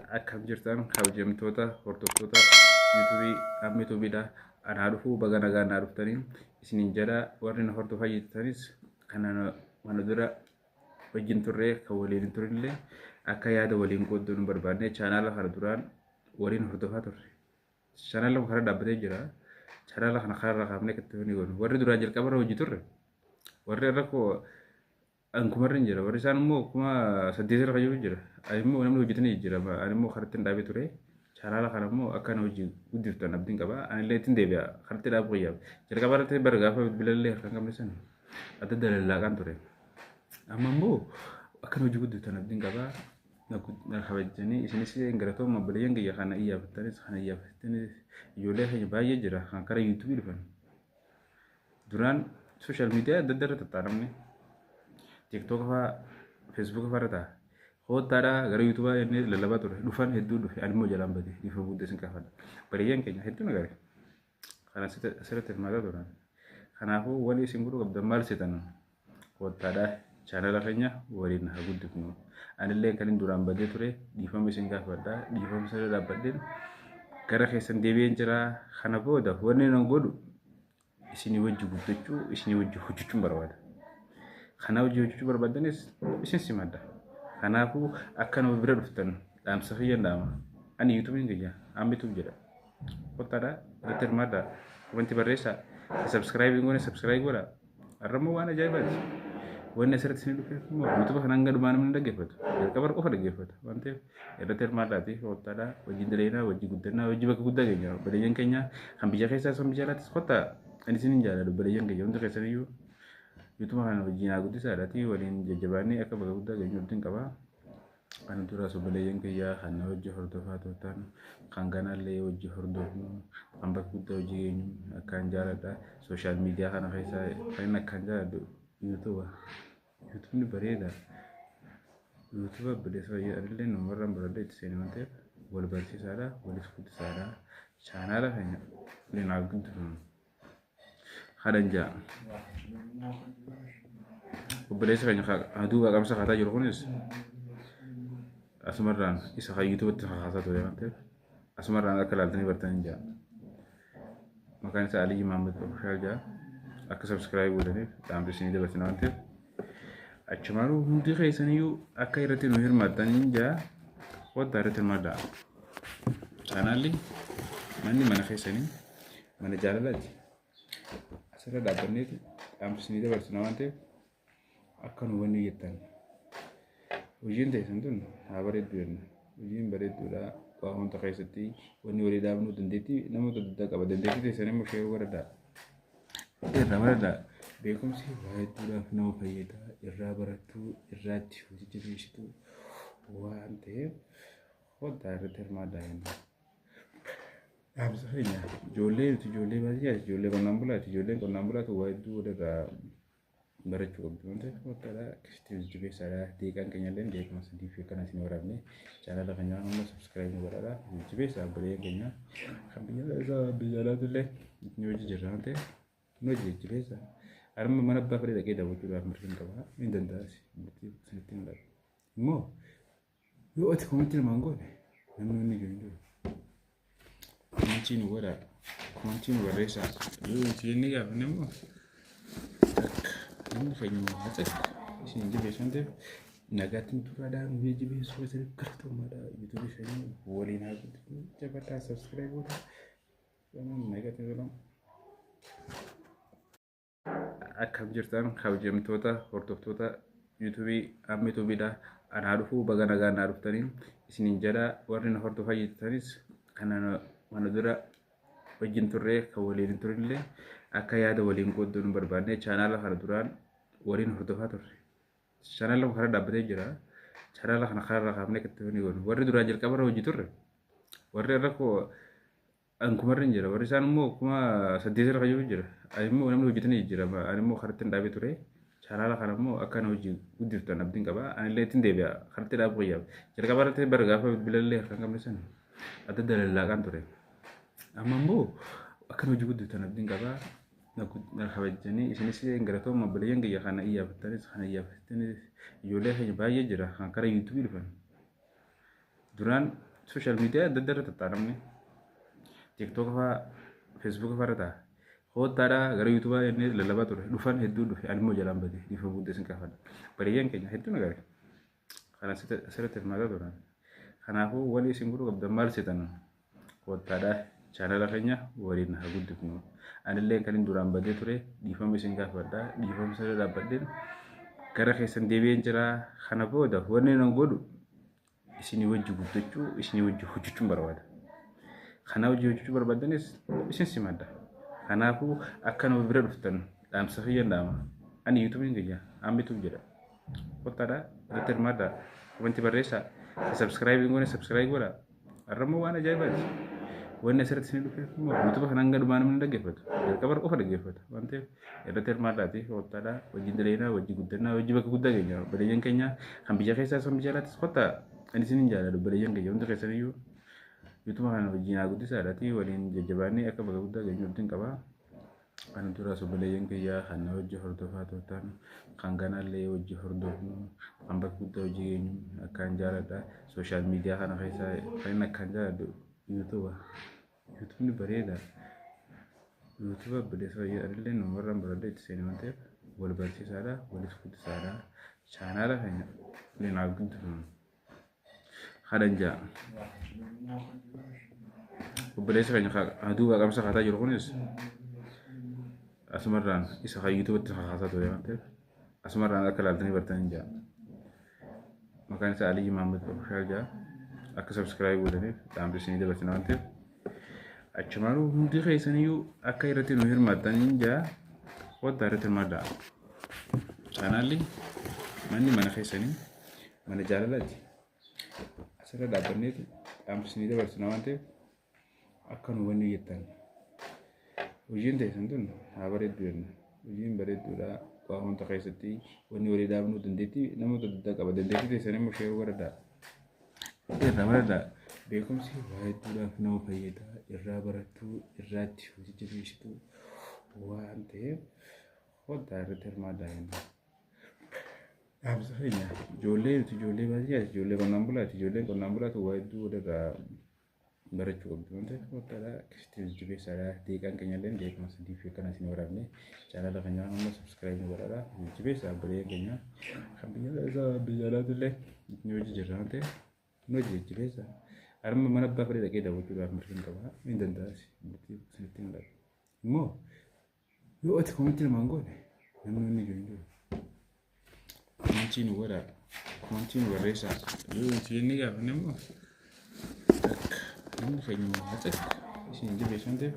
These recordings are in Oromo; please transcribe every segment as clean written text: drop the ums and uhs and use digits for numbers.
Akkam jirtan kabajamtoota hordoftoota yuutuubii amma yuutuubiidha. Anaa dhufuu baga nagaan naa dhuftanii isiniin jedha. Warri na hordofaa jirtanis kana mana dura wajjin turre kan waliin hin turinillee akka yaada waliin qoodduu nu barbaanne chaanaala kana duraan waliin hordofaa turre. Chaanaala kana dhaabbatee jira. Chaanaala kana karaarraa kaafnee akka itti goonu. Warri duraan jalqabarra hojii turre warri irra koo ankumarra hin jira. Warri isaan immoo 8000 irra kan jira. Ani immoo namni hojjetanii jira. Ani immoo karatti hin dhaabee ture. Chaanaala kana immoo akka na hojii guddiftan abdiin qaba. Ani illee ittiin deebi'a. Karatti dhaabu qiyyaaf. Jalqaba irratti bara gaafa bilbilallee harkaan qabne sana adda dalallaaqaan ture. Amma immoo akka na hojii guddiftan abdiin qaba. Na kabajanii isinis galatooma obboleeyyan kiyya kana iyyaafattanis kana iyyaafattanis ijoollee keenya baay'ee jira kan karaa yuutuubii dhufan. Duraan sooshaal miidiyaa adda addaa irra tattaanamne tiiktook fa'aa feesbuuk fa'aa irra ta'a. Koottaadhaa gara yuutuubaa jennee lallabaa ture. Dhufan hedduu dhufe ani immoo jalaan bade dhiifama guddaa isin gaafadha. Obboleeyyan keenya hedduu na gare. Kana asirratti hirmaataa turan. Kanaafuu wanni isin godhuu qabdan maal seetan? Koottaadhaa chaanala keenya waliin haa guddifnu. Anillee kan inni duraan badee ture dhiifama isin gaafadha. Dhiifama sana dhaabbadheen gara keessan deebi'een jira. Kana booda wanni nan godhu isinii wajji guddachuu isinii wajji hojjechuun barbaada. Kana hojii hojjechuu barbaadanis isin simadha. Kanaafuu akka nama bira dhuftan dhaamsa kiyyan dhaama. Ani yuutuubiin kiyya amma yuutuub jedha. Kottaadha irratti hirmaadha. Wanti barreessaa. Sabskiraayibii goone sabskiraayib godha. Har'a immoo waan ajaa'ibaati. Wanni asirratti isin dhufeef immoo yuutuuba kana hanga dhumaa namni dhaggeeffatu. Jalqaba qofa dhaggeeffata waan ta'eef irratti hirmaadhaati. Kottaadha wajjin dalaginaa wajjin guddannaa wajjin bakka guddaa keenya obboleeyyan keenya kan biyya keessaas kan biyya alaatis kottaa ani isin hin jaalladha obboleeyyan keenya hundi keessaniyyuu yuutuuba kana wajjin haa guddisaadhaati waliin jajjabaannee akka bakka guddaa geenyu abdiin qaba. Kan duraas obboleeyyan kiyyaa kan na wajji hordofaa turtan kan ganallee wajji hordofnu kan bakka guddaa hojii geenyu akkaan jaaladha. Sooshaal miidiyaa kana keessa kan inni akkaan jaaladhu yuutuuba. Yuutuubni bareeda. Yuutuuba obboleessa fayyaa anillee namarraan baradhee itti seene waan ta'eef wal barsiisaadha walis guddisaadha. Chaanaala keenya waliin haa guddifnu. Haadhan ja'a. Obboleessa keenya duuba qabsa kaataa jiru kunis asumarraan isa kan yuutuubatti kakaasaa ture waan ta'eef asumarraan akka ilaaltanii bartanii ja'a. Maqaan isaa Aliyyi Mahammad Ofishaal ja'a. Akka sabskiraayib godhaniif dhaamsa isinii dabarsina waan ta'eef achumaanuu hundi keessaniyyuu akka irratti nu hirmaattanii ja'a. Kottaa irratti hirmaadhaa. Chaanaalli manni mana keessanii mana jaalalaati. Asirra dhaabbanneeti dhaamsa isinii dabarsina waan ta'eef akka nu wanni jettan. Hojiin teessan tun haa bareeddu jenna. Hojiin bareedduudha. Waa hunda keessatti wanni walii dhaabnu dandeettii namoota adda addaa qaba. Dandeettii teessan immoo sheeruu baradhaa. Irraa baradhaa. Beekumsi waa hedduudhaaf nama fayyada. Irraa barattuu, irraa itti hojii jabeessitu waan ta'eef kottaa irratti hirmaadhaa jenna. Dhaamsa keenya ijoollee nuti ijoollee baadiyyaati ijoollee qonnaan bulaati ijoolleen qonnaan bulaatu waa hedduu walirraa barachuu qabdu waan ta'eef kottaadha akkasitti jajjabeessaadha. Daqiiqaan keenya illee daqiiquma sadii fi akkana isin waraabne chaanala keenya immoo sabskiraayib nu godhaadha jajjabeessaa obboleeyyan keenya kan biyya keessaa biyya alaatti illee ni hojii jirra waan ta'eef nu hojii jajjabeessaa. Harma mana abbaa fedhe dhaqee daawwachuudhaaf mirga hin qaba hin danda'as murtii isinitti hin laatu. Immoo yoo ati komantii namaan goone namni inni jiru hin jiru. Komantii nu godhaa. Komantii nu barreessaa. Yoo nuti jennee gaafanne immoo takka namni keenya takka isin hin jabeessu waan ta'eef nagaatti nu turaadhaa nu jajjabeessuu keessaniif galatoomaadha. Yuutuubii keenya waliin haa guddifnu. Jabaadhaa sabskiraayib godhaa. Nagaatti nu turaa. Akkam jirtan kabajamtoota hordoftoota yuutuubii amma yuutuubiidha. Anaa dhufuu baga nagaan naa dhuftanii isiniin jedha. Warri na hordofaa jirtanis kana mana dura wajjin turre kan waliin hin turinillee akka yaada waliin qoodduu nu barbaanne chaanaala kana duraan waliin hordofaa turre. Chaanaala kana dhaabbatee jira. Chaanaala kana karaarraa kaafnee akka itti goonu. Warri duraan jalqabarra hojii turre warri irra koo ankumarra hin jira. Warri isaan immoo 8000 irra kan jiru jira. Ani immoo namni hojjetanii jira. Ani immoo karatti hin dhaabee ture. Chaanaala kana immoo akka na hojii guddiftan abdiin qaba. Ani illee ittiin deebi'a. Karatti dhaabu qiyyaaf. Jalqaba irratti bara gaafa bilbilallee harkaan qabne sana adda dalallaaqaan ture. Amma immoo akka na hojii guddiftan abdiin qaba. Na kabajanii isinis galatooma obboleeyyan kiyya kana iyyaafattanis kana iyyaafattanis ijoollee keenya baay'ee jira kan karaa yuutuubii dhufan. Duraan Sooshaal miidiyaa adda addaa irra tatta'a namni. TikTok fa'aa, Facebook fa'aa irra ta'a. Koottaadhaa gara yuutuubaa jennee lallabaa ture. Dhufan hedduu dhufe. Ani immoo jalaan bade. Dhiifama guddaa isin gaafadha. Bareeyyaan keenya hedduu na gare. Kana asirratti hirmaataa turan. Kanaafuu wanni isin godhuu qabdan maal seetan? Koottaadhaa chaanala keenya waliin haa guddifnu. Anillee kan inni duraan badee ture dhiifama isin gaafadha. Dhiifama sana dhaabbadheen gara keessan deebi'een jira. Kana booda wanni nan godhu isinii wajji guddachuu, isinii wajji hojjechuun barbaada. Kana wajji hojjechuu barbaadanis isin simadha. Kanaafuu akka nama bira dhuftan dhaamsa kiyyan dhaama. Ani yuutuubiin kiyya Ammituu jedha. Kottaadhaa irratti hirmaadhaa. Wanti barreessaa. Subscribe hin goone subscribe godhaa. Har'ammoo waan ajaa'ibaati. Wanni asirratti isin dhufeef immoo yuutuuba kana hanga dhumaa namni dhaggeeffatu. Jalqaba qofa dhaggeeffata. Waan ta'eef irratti hirmaadhaati kottaadhaa wajjin dalaginaa wajjin guddannaa wajjin bakka guddaa keenya obboleeyyan keenya kan biyya keessaas kan biyya alaatis kottaa ani isin hin jaalladha obboleeyyan keenya hundi keessaniyyuu yuutuuba kana wajjin haa guddisaadhaati waliin jajjabaannee akka bakka guddaa geenyu abdiin qaba. Kana duras obboleeyyan kiyyaa kan na wajji hordofaa turtan, kan ganallee wajji hordofnu, kan bakka guddaa hojii geenyu akkaan jaaladha. Sooshaal miidiyaa kana keessa kan inni akkaan jaaladhu yuutuuba. Yuutuubni bareeda. Yuutuuba obboleessa kiyya anillee namarraan baradhee itti seene waan ta'eef wal barsiisaadha, walis guddisaadha. Chaanaala keenya waliin haa guddifnu. Haadhan ja'a. Obboleessa keenya duuba qabsa kaataa jiru kunis asumarraan isa kan yuutuubatti kakaasaa ture waan ta'eef asumarraan akka ilaaltanii bartanii ja'a. Maqaan isaa Aliyyi Mahammad Ofishaal ja'a. Akka sabskiraayib gootaniif dhaamsa isinii dabarsina waan ta'eef achumaanuu hundi keessaniyyuu akka irratti nu hirmaattanii ja'a. Kottaa irratti hirmaadhaa. Chaanaalli manni mana keessanii mana jaalalaati. Asirra dhaabbanneetu dhaamsa isinii dabarsina waan ta'eef akka nu wanni jettan. Hojiin teessan tun haa bareeddu jenna. Hojiin bareedduudha. Waa hunda keessatti wanni walii dhaabnu dandeettii namoota adda addaa qaba. Dandeettii teessan immoo sheeruu baradhaa. Irraa baradhaa. Beekumsi waa hedduudhaaf nama fayyada. Irraa barattuu, irraatti hojii jabeessitu waan ta'eef kottaa irratti hirmaadhaa jenna. Dhaamsa keenya ijoollee nuti ijoollee baadiyyaati ijoollee qonnaan bulaati ijoolleen qonnaan bulaatu waa hedduu walirraa barachuu qabdi waan ta'eef kottaadha akkasitti jajjabeessaadha deeqaan keenya illee deequma sadii fi akkana isin waraabne chaanala keenya amma subscribe nu godhaadha jajjabeessa obboleeyyan keenya kan biyya keessaa biyya alaatti illee ni hojii jirra waan ta'eef nu hojii jajjabeessa harma mana abbaa fedhe dhaqee daawwachuudhaaf mirga hin qaba hin danda'as isinitti hin mul'atu immoo yoo ati komantii namaan goone namni wanni jiru hin jiru. Komantii nu godhaa. Komantii nu barreessaa. Yoo nuti jennee gaafanne immoo takka namni keenya waa takka isin hin jabeessu waan ta'eef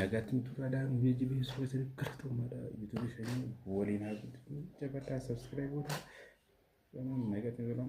nagaatti nu turaadhaa nu jajjabeessuu keessatti galatoomaadha. Yuutuubii keenya waliin haa guddifnu. Jabaadhaa subscribe godhaa. Nagaatti nu turaa.